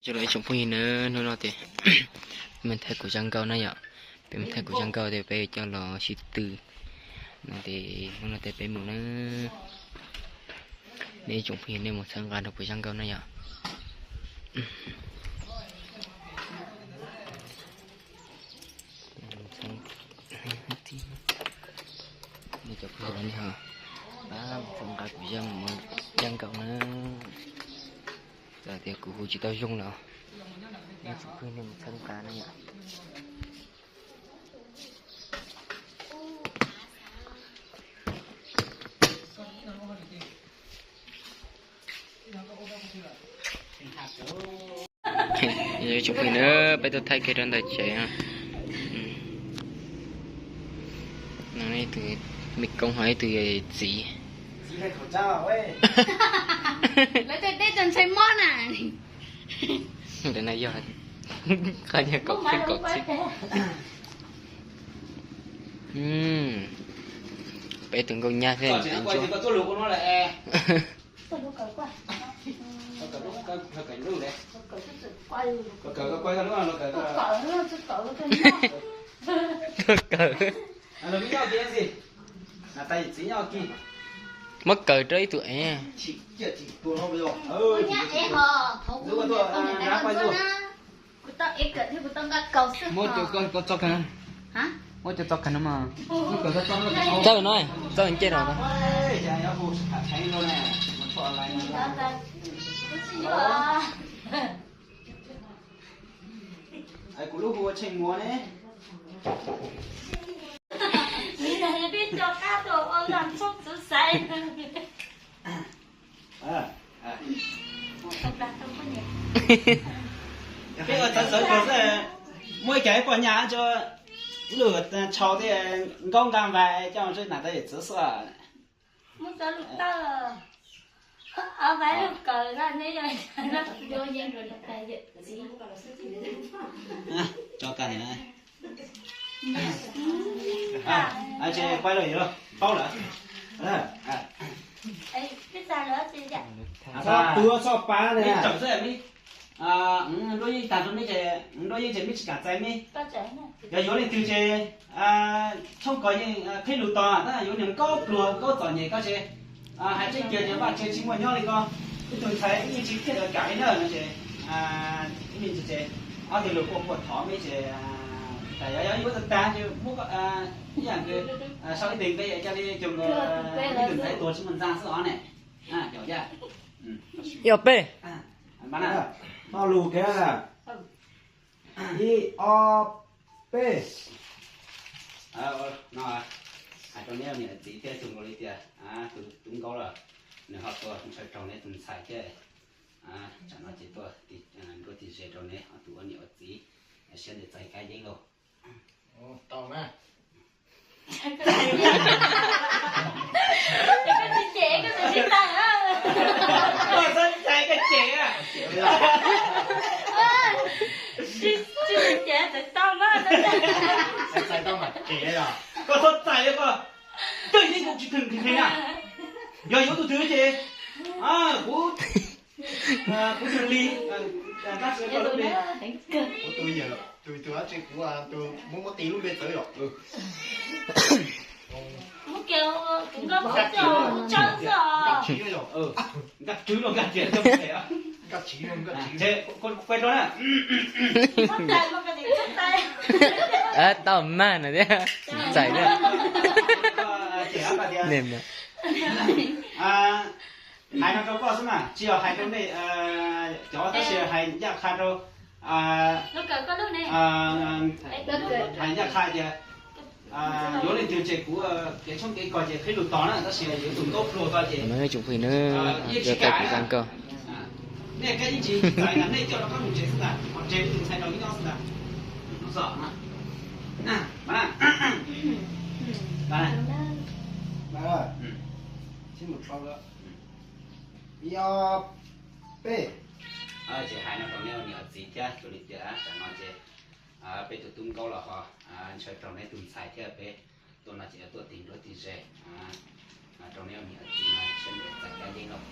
Coj los ib tsoom phooj ywg na, hnub no ces peb mus thaij kuv zaj nkauj na yom. Peb mus thaij kuv zaj nkauj ces peb coj los sib tw no ces hnub no ces peb mus na. Nej ib tsoom phooj ywg nej mus txhawb nqa rau kuv zaj nkauj na yom. Nej cov phooj ywg nej ho pab mus txhawb nqa kuv zaj nkauj na. Txawm tias kuv hu tsis tau zoo los nej tsoom phooj ywg nej mus txhawb nqa na yom. Tsoom phooj ywg na, peb tuaj thaij kiag rau ntawm tsev. No ib tug me koob ho ib tug yawm txiv. Lawv tej teb tau ntshai mob na. Ntawm no yog qhov nyuag kaum pheej kaum txhib. Peb tus nkauj nyab thiab ntsuab. Tuaj kawm. Muab kawm rau ib tug ev. Muab cov koj txo kheem, muab cov txo kheem no mas. Txawj no, txawj ncej rau. Kuv lub hu ua Tsheej Muas ne. Peb ua txawv txawv kawg xwb, muaj ib cov ib poj nyaj tso, ib lub tshau thiab nkaub nqaj npais coj mus nam tais yawm txwv xwb. Muab txawv lub tawj, av vais lub kawm na, neb yog cov kawm na. Ces pab lawm, paub lawm. Txhob tu txhob pab na. Nruab yeej tag rau meb ces, nruab yeej ces meb tsis kam txais meb. Yog yuav leej twg ces txhob kov yeej qhib lus tos, tab yuav niag nkaub pluag nkaub txom nyem ko ces hais tseeb kiag tias vaj tse tsis muaj nyob li ko. Ib tug ntxhais ib me ntsis thiaj li kam li na no ces, ib me ntsis ces ob tug lus puaj puaj thov meb ces, tas yog yog yuav tag tag ces muab ib yam nkaus, sau ib teg npe coj li cov ib tug ntxhais tuag tsis muaj ntxa xwb os ne. Yog peb. Tau lus thiab. Ib ob peb. No hais rau neb niam txiv thiab tus nkaus li tias, tus tub nkaub los nws ho tuaj ntshaw raug neb tus ntxhais thiab. Tsam no ces tuaj nruab tig ze rau neb ho tus ua niam ua txiv siab ntev txais kab yeeb lauj. Tau na. Koj txhob txais koj cem. Tsis txais tau mas, txais tau mas cem os. Koj txhob txais li koj, twj yeeb kuv tsis thwm nqhis nqhis na. Yog yuav tus twg ces kuv, kuv tus li, tab sis koj lub npe, kuv tus yawm tus tus dab tsi kuv tus muab muab tis lub npe txawv yom. Nkaj Tswv los Nkaj Tsiam, kuv qhia rau na. Tau mas no thiab, tsis txais thiab. Hais no rau koj xwb mas, tsis yog hais rau nej cov, tab sis hais ncaj qha rau, hais ncaj qha tias yuav leej twg ces kuv kev tshoob kev kos ces qhib lus tos na, tab sis yuav tus nkaub pluag ko ces yeej tsis kam. Nej kab yeej tsis txais na, nej coj rov qab mus tsev xwb ntag, qhov tsev tus ntxhais rau nyob xwb ntag. Ib ob peb. Ces hais no rau neb niam txiv thiab, tus li tias tam no ces peb tus tub nkaub los ho ntshaw raug neb tus ntxhais thiab, peb tuaj no ces tuaj tig nruab tig ze rau neb niam txiv no siab ntev txais kab yeeb lauj.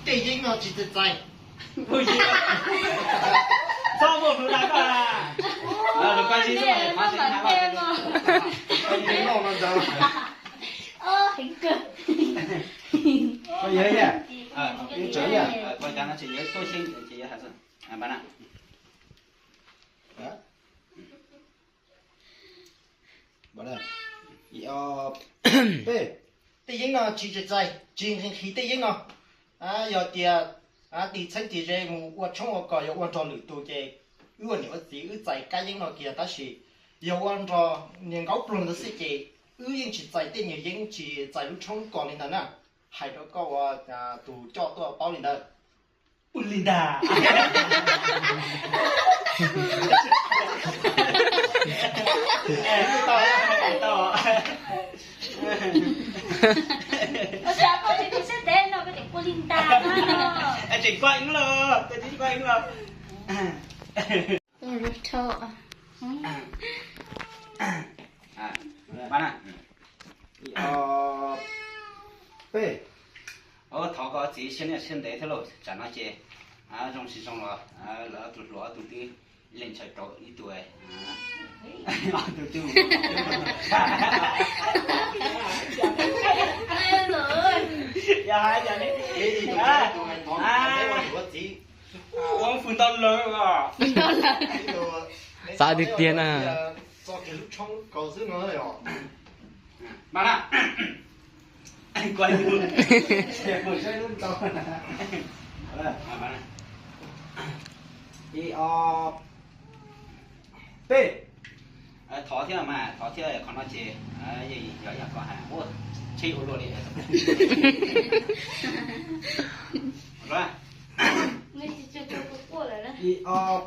Tej yeeb no tsis txais txais. Txhob muaj hluas nraug koj, lus koj zib xwb, qhov tseem hais los. Koj yog ib yam, koj cov no tseem yuav tuaj xyeej ces yuav hais xwb. Peb, tej yeeb no tsis txais, tsis nqhis nqhis tej yeeb no. Yog tias tig txheeb tig ze mus ua tshoob ua kos yog ua nrog lwm tus ces wb ua niam ua txiv wb txais kab yeeb no kiag, tab sis yog ua nrog niag nkaub pluag ntawd xwb ces wb yeej tsis txais tej nyuag yeeb, tsis txais lub tshoob kos li ntawd na. Hais rau koj ua tus coj tuaj paub li ntawd. Ua li ntag. Ua cas koj tsis tus siab ntev no koj tseem ua li ntag no? Tseem koj ib los, koj tsis koj ib los. Peb, thov koj txiv siab niaj siab ntev thiab lauj, tsam no ces zoo tsis zoo los lawv ob tug hluas ob tug twb leej ntshaw rau ib tug, ob tug twb mus. Yog hais tias ua hwj ntau lawm os. Xav tiag tiag na. Mas na, ib ob peb. Thov thiab mas, thov thiab, qhov no ces yeej yog yam koj hais, ua tsheb ua luaj li. Ib ob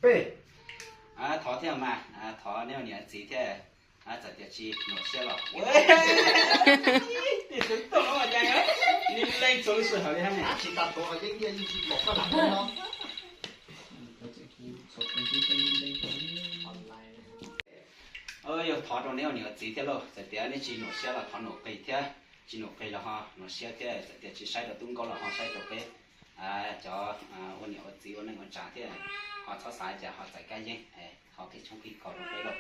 peb. Thov thiab mas, thov nej niam txiv thiab, txawm tias tsis nyuam siab los leej txhua lub sij hawm li hab ne. Yog thov rau neb ua niam ua txiv thiab lauj, txawm tias nej tsis nyuam siab los thov nyuam qig thiab, tsis nyuam qig los ho nyuam siab thiab, txawm tias tsis saib rau tub nkauj los ho saib rau peb cov ua niam ua txiv ua neej ua tsav thiab, ho txhob xav cas ho txais kab yeeb, ho qhib tshoob qhib kos rau peb lauj.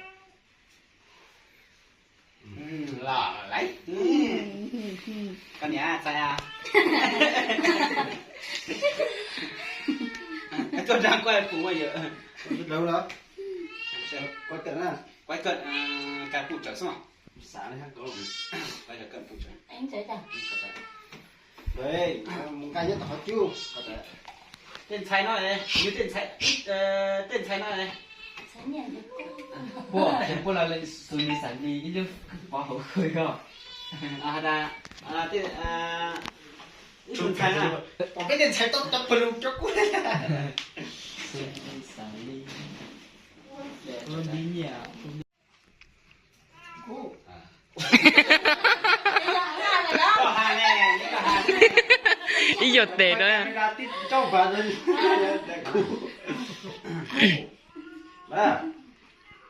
Los lawm. Koj niam txais a. Tuaj nrog kuaj pum yawm. Kuaj kawm, kawm pum tsawv xwb. Tej ntxhais no, tej ntxhais no, puaj los lawm xus ni xav li ib lub pov hauv kawg yog. Ib tug ntxhais no, pom peb tej ntxhais tau cov pawg lug cov kub. Ib yam tes no.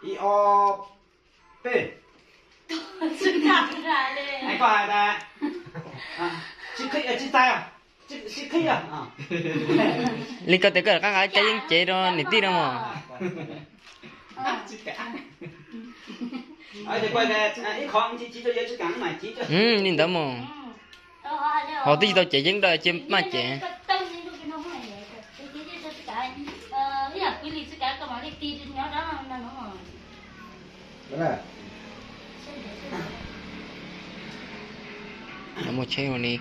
Ib ob peb. Koj hais tias tsis qhib, tsis txais, sib qhib. Li koj tias koj rov qab nqa cab yeeb cev rau niam tij no mog. Ib qho ntsis tsis tau, yuav tsis kam mam cis. Li ntawd mog. Ho twb tsis tau cev yeeb dawb cia maj cev. Muaj tsheb ua li.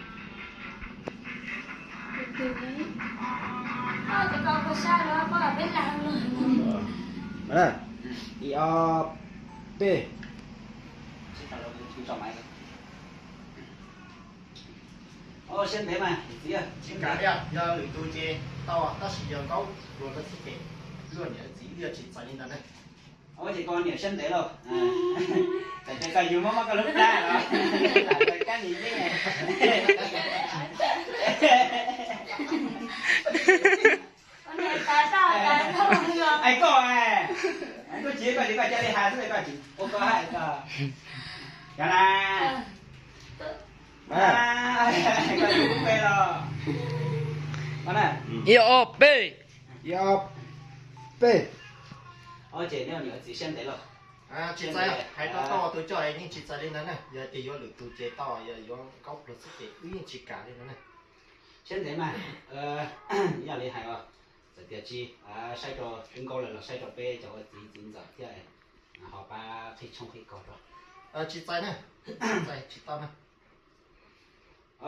Ib ob peb. Siab ntev mas txiv, tsis kam li, yog lwm tus ces tau, tab sis yog nkaub hluas ntawd xwb ces luag niam txiv yuav tsis txais li ntawd na. Ua ces koj niam siab ntev lauj. Txawm tias koj yug muab muab koj lub plab los, kab nim yeeb. Es koj, koj tsis, koj tsis, koj cia li hais xwb, koj tsis ua koj hais koj. Yog na. Koj tus lub npe los. Ib ob peb. Ib ob peb. Tsis txais, hais rau tau tus coj yeej tsis txais li ntawd na. Yog tias yuav lwm tus ces tau, yog yuav Nkauj Pluag xwb ces wb yeej tsis kam li ntawd na. Siab ntev mas, yog li hais os, txawm tias tsis saib rau Nkauj Pluag los saib rau peb cov ua txiv txiv ntxawm thiab, ho pab qhib tshoob qhib kos rau. Tsis txais na, tsis txais, tsis tau na.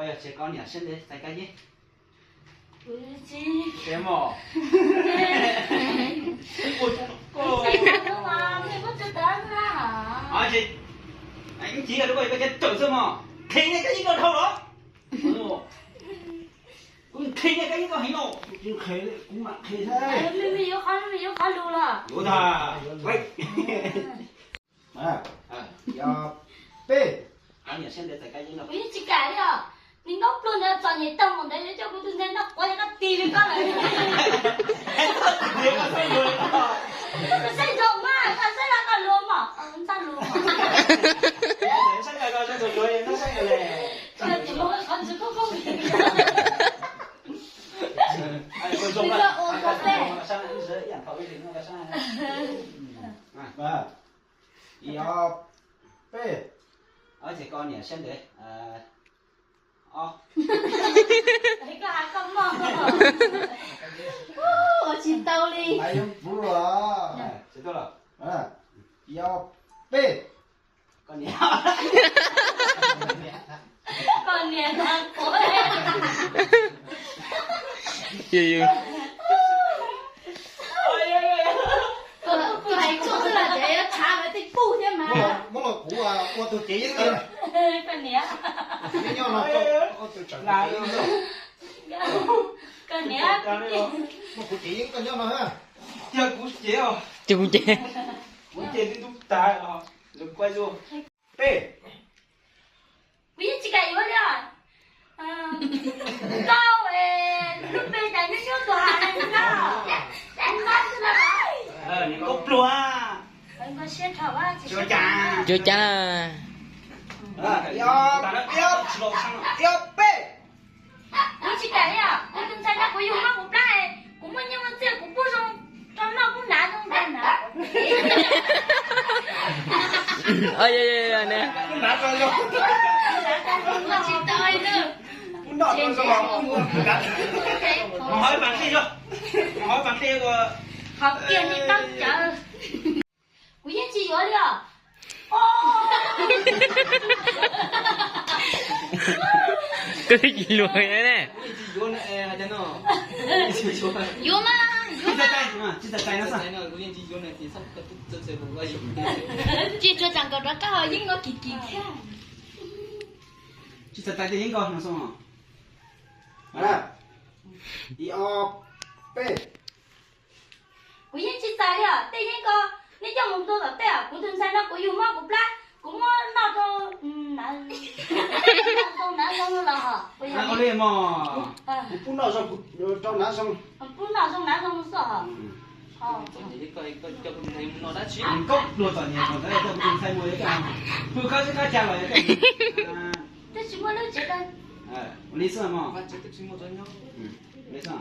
Yog tsis koj niam siab ntev txais Kab Yeeb. Tsis, tsis tau na. Ib ntsis koj lub koj cov tawm xwb mog, qhia nej Kab Yeeb koj dhau los. Kuv qhia nej Kab Yeeb koj heev no. Kuv mam qhia thiab. Mej yuav qhov, mej yuav qhov lus los. Yuav tag. Ib ob peb. Kuv yeej tsis kam li os. Nws Nkauj Pluag ntawd txom nyem tag npaum ntawd yuav coj kuv tus ntxhais noj quav yog koj tig li koj lawm. Koj saib ntsoov mas, koj saib los koj luag mog, ntxaj luag mos. Qhov ntxwv koj koj Ib ob peb. Ces koj niam siab ntev. Ob. Koj has koj mog. Ua tsis tau li. Ib ob peb. Koj niam. Koj niam ntag kuv. Kuv hais tsuj xwb los ces yuav tshav lawv tej puj thiab mas. Muab los kuv ua tus cev yeeb. Koj niam. Nyob no, koj niam. Muab kuv cev yeeb koj nyob no. Yog kuv cev os. Ces kuv cev. Kuv cev twb ntub tas os. Lawv kuaj zuj. Peb. Kuv yeej tsis kam yuav li os. Nkauj, lub npe cas nyuaj nyuaj tus hais no. Nkauj xwb no. Nkauj Pluag. Cuab cas. Ib ob peb. Kuv tsis kam li os, kuv tus ntxhais no kuv yug noj kuv plab, kuv muaj nyiaj muaj txiaj kuv pub zoo rau noj pub hnav zoo nkaus na. Qhov kiag li tau cawv. Kuv yeej tsis yuav li os. Koj twb tsis luag ne. Yuav mas, yuav mas. Tsis tsuas tsam kom rov qab ho yeeb no kim kim thiab. Tsis txais tej yeeb ko no xwb. Ib ob peb. Kuv yeej tsis txais li os, tej yeeb ko nej coj mus tua tom tej os, kuv tus ntxhais no kuv yug mob kuv plab, kuv muab noj rau nav zoo los os. Kuv pub noj zoo rau nav zoo. Pub noj zoo nav zoo xwb os. Koj luag txom nyem thaum ntawd coj kuv tus ntxhais mus, pw qab xwb qab ca los. Twb tsis muaj lub tsev. Ua li xwb mog. Li xwb.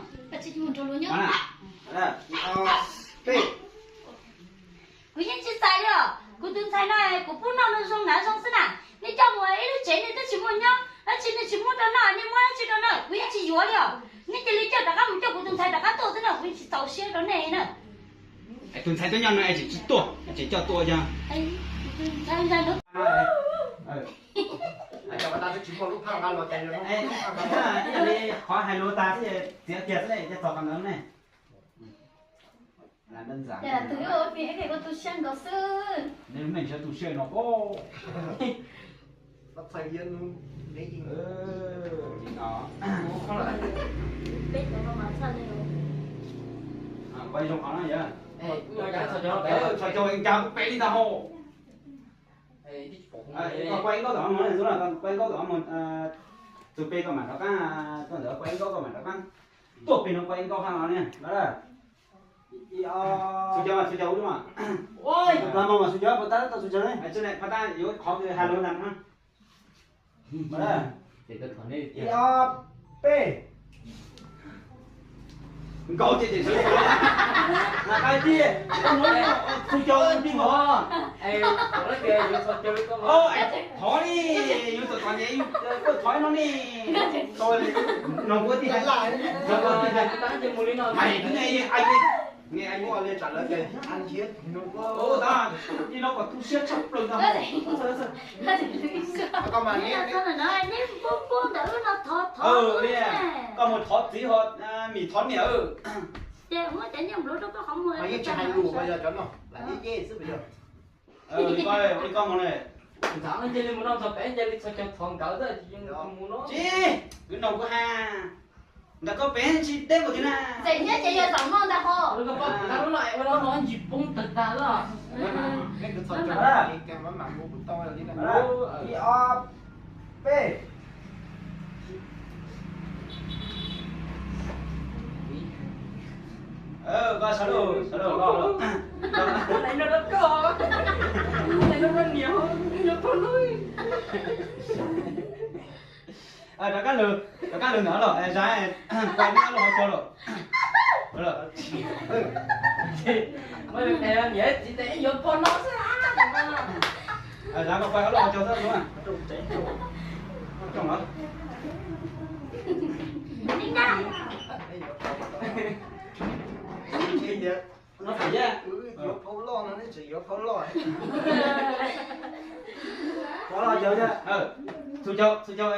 Kuv yeej tsis txais li os, kuv tus ntxhais no kuv pub noj zoo nav zoo xwb na. Nej coj mus ib lub tsev nej twb tsis muaj nyob, dab tsi nej tsis muab rau noj, nej muab dab tsi rau noj, kuv yeej tsis yuav li os. Nej cia li coj rov qab mus coj kuv tus ntxhais rov qab tuaj xwb na, kuv yeej tsis txaus siab rau nej na. Tus ntxhais twb nyob no es tseem tsis tuaj, tseem coj tuaj yog. Qhov hais lus tas xwb, txiav kiag xwb ne, txog qhov ntawd ne. Tus yuav ua pim es ua tu siab nkaus xwb. Neb lub neej ntshe tu siab no pob. Peb zoo qhov no yog. Txhos caug cas kuv pem li ntag hos. Koj kuaj ib nkaub tom mos, kuaj ib nkaub tom mos, tus pem koj mam rov qab, koj ntawd kuaj ib nkaub koj mam rov qab. Tuaj pem no kuaj ib nkaub hab no ne. Txhos caug, txhos caug ub mas. Txhos caug, txhos caug ne. Qhov kws has lus ntag no. Ib ob peb. Nkaus ces tseem sawv tsees. Mas hais tias koj muab txhua caug tij nkaus. Thov li, yus txom txom nyem yus koj thov no ne. No kuv tij hais, no kuv tij hais. Hais ne, ai ne, ai ne. Tij no kom tu siab tshaj plaws ntag. Koj mus thov txiv ho, mim thov niam. Ces muab cov nyiaj npluav rau koj qhov muag. Yeej tsis hais lus, yog cov no lam yeb yeb xwb. Ua li koj mus ne. Ntxav no cia li mus no txog pem, cia li txhos caug thov nkawd xwb, mus no. Tsis, kwv nraug kuv has, ntawm koj pem tsis deb npaum li na. Txawm nyob ces yog zaum no ntag ho. Ntag lub no es ua lub no ntsis poob tawg tag lawm. Ib ob peb. Koj sawv los, sawv los, los. Rov qab lwm, rov qab lwm ntawd los, Zab, pais neb ob lub hauv caug los. Niam txiv tes yuav pog no xwb. Zab, koj pais ob lub hauv caug xwb. Yuav phau loj no, neb tseem yuav phau loj. Pov los caug, txhua caug, txhua caug.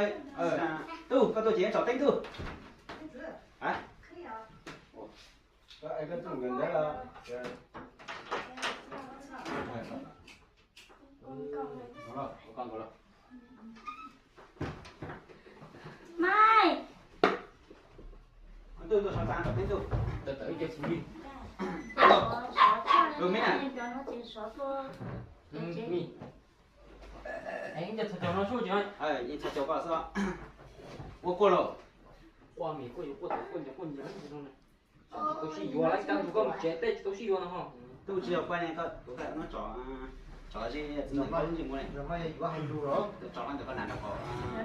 Tub, koj tuaj ces tsom teeb tub. Mai. Ua kuaj los. Tsis tau sib yuav, lawv cab tus koj mus tsev tej tsis tau sib yuav no ho. Tub tsis yog kuaj ne, koj tuav koj nyob tso, tso zib txiv ntxawm koj lub ntsej muag ne. Tso ntawm koj hnav rau qhov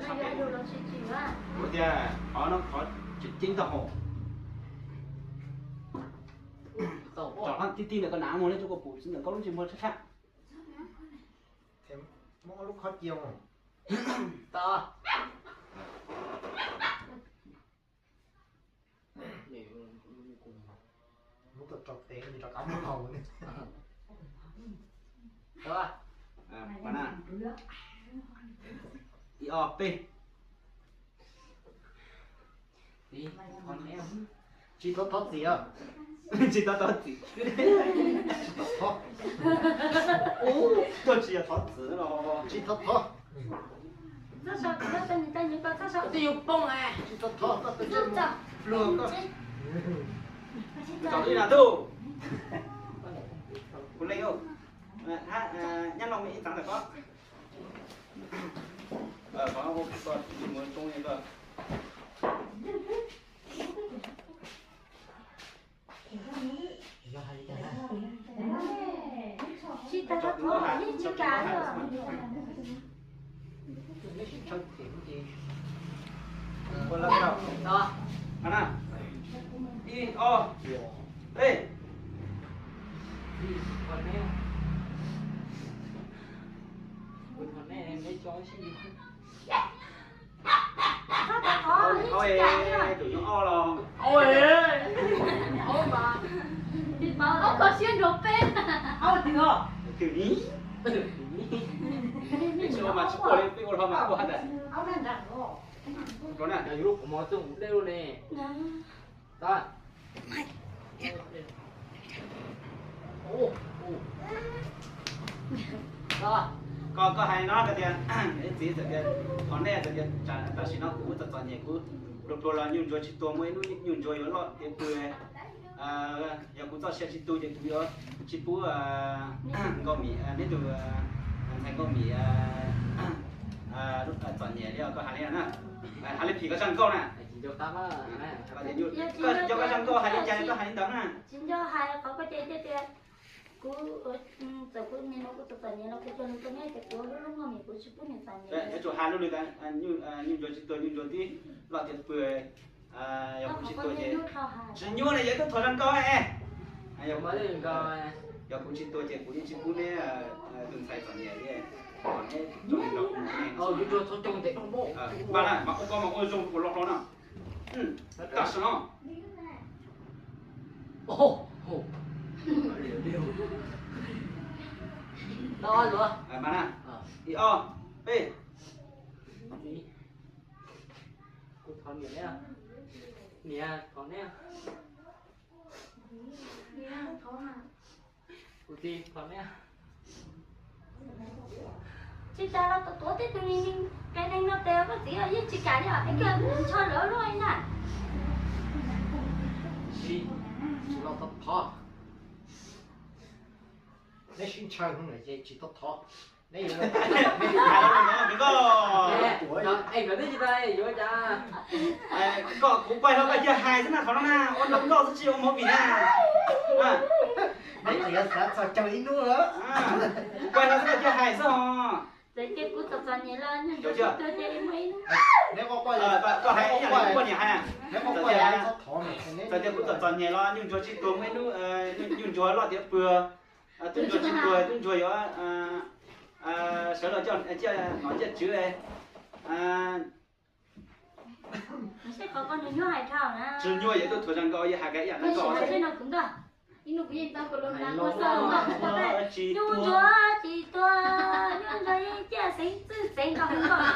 tshaj pem. Kuv tias qhov no qhov tseem ceeb tag hauv. Tso qhov tib tib ntawm koj hnav mus ne, rau koj pum txiv ntxawm koj lub ntsej muag tshaj tshaj. Muab lub khob cia mus. Muab tuaj rau tes rov qab muab haus ne. Ib ob peb. Tsis thov thov txim os. Tsis thov thov txim. Tuaj tsis yog thov txim no. Tsis thov thov. Twb yuav poob. Tsis thov thov, koj tus ntsej muag pluag koj. Tsom li na tub. Kuv leej, nyob no ib txav ntawm koj. Qhov ua koj tsis mus roob li koj. Tsis tau thov yeej tsis kam li. Ib ob peb. Tus nyuj ob los. Ob kho siab nrog peb. Twm ni. Tsis ua mas tsis quaj li, peb ua los mas quaj hab ntawd. Rau na, yus lub qhov muag txooj deb lub ne. Koj, koj hais no hais tias, txiv txawm tias, qhov nej txawm tias tam sim no kuv txom txom nyem, kuv pluag pluag los nyuj ntsuag tsis tuag, muaj ib hnub nyuj ntsuag yuav loj tiav pw. Yog kuv txoj sia tsis tu ces kuv yuav tsis pub Nkauj Mim, neb tus ntxhais Nkauj Mim txom nyem li os, koj hais li na. Hais li phim koj zaj nkauj na. Yog koj zaj nkauj hais li cas koj hais li ntawd na. Tsis nco hais qhov koj tias, kuv, txawm kuv nim no kuv txom txom nyem los kuv cog nws tuag nyob ces kuv lub lub Nkauj Mim kuv tsis pub nws txom nyem. Yuav tsum hais lub li tas, nyuj ntsuag tsis tuag, nyuj ntsuag twb loj tiav pw. Yog kuv tsis tuag ces, tsis nyuaj ne, yog tuaj thov zaj nkauj ne. Yog kuv tsis tuag ces kuv yeej tsis pub neb tus ntxhais txom nyem li, kom neb tso nrog kuv mus. Mas ua koj mas ua zoo ua loj hlo no. Tam sim no. Mas na, ib ob peb. Kuv thov niam neb, niam thov neb, kuv txiv thov neb. Tsis tas los tuav tuav tej tus neeg qe neeg no tes koj txiv yeej tsis kam li os, es koj ntshaw lawv luaj li na. Tsis, tsis los thov. Neb sib ntshaw no ces tsis tau thov. Neb yuav, koj, kuv pais los koj cia hais xwb na, qhov no na ua rau nkauj xwb tsis ua movie na. Neb tseem yuav xav txog caug ib hnub lawm. Kuv pais los xwb koj cia hais xwb os. Txawm tias kuv txom txom nyem los nyuj ntsuag tsis tuag ces muaj ib hnub. Neb muab poj niam hais, neb muab poj niam hais, txawm tias kuv txom txom nyem los nyuj ntsuag tsis tuag muaj ib hnub, nyuj ntsuag loj tiav pw, tub ntsuag tsis tuag, tub ntsuag yuav sawv los coj nom coj tswv. Tsis nyuaj, yog tuaj thuav zaj nkauj, yog hais ib yam nkauj. Nyuj ntsuag tsis tuag, nyuj ntsuag yeej ciaj xeev txwj xeev nkauj nkauj.